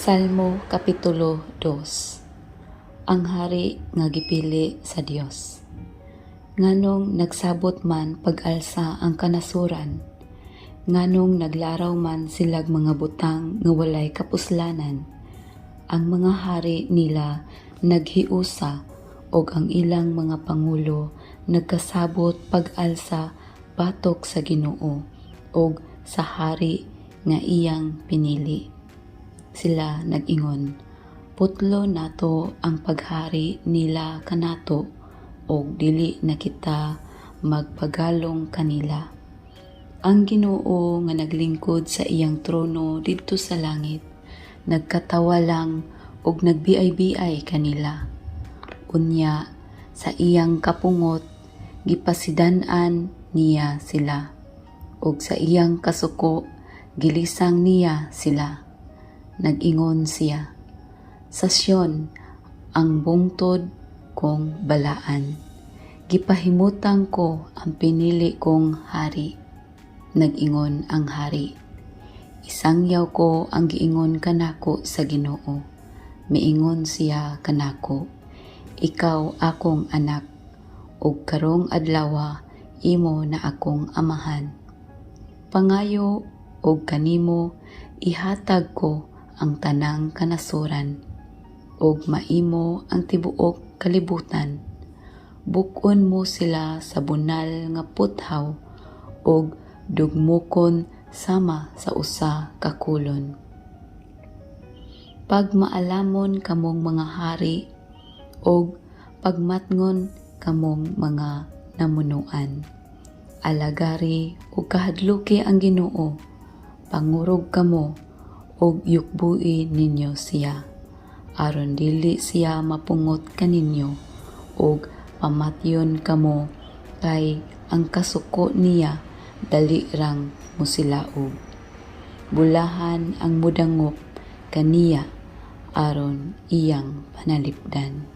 Salmo Kapitulo 2. Ang hari nga gipili sa Dios. Nganong nagsabot man pag-alsa ang kanasuran? Nganong naglaraw man silag mga butang nga walay kapuslanan? Ang mga hari nila naghiusa ug ang ilang mga pangulo nagkasabot pag-alsa batok sa Ginoo ug sa hari nga iyang pinili. Sila nag-ingon, "Putlo nato ang paghari nila kanato ug dili na kita magpagalong kanila." Ang Ginoo nga naglingkod sa iyang trono didto sa langit, nagkatawa lang ug nagbiay-biay kanila. Unya sa iyang kapungot gipasidan-an niya sila, ug sa iyang kasuko gilisang niya sila. Nag-ingon siya, "Sa Sion ang bungtod kong balaan. Gipahimutang ko ang pinili kong hari." Nag-ingon ang hari, "Isangyaw ko ang giingon kanako sa Ginoo. Miingon siya kanako, 'Ikaw akong anak, ug karong adlawa imo na akong amahan.' Pangayo ug kanimo ihatag ko ang tanang kanasuran, ug maimo ang tibuok kalibutan. Buk-on mo sila sa bunal nga puthaw ug dugmukon sama sa usa ka kolon. Pagmaalamon kamong mga hari ug pagmatngon kamong mga namunuan. Alagari ug kahadluki ang Ginoo. Pangurog kamo ug yukbui ninyo siya, aron dili siya mapungot kaninyo ug pamatyon kamo, kay ang kasuko niya dali rang mosilaob. Bulahan ang modangop kaniya aron iyang panalipdan.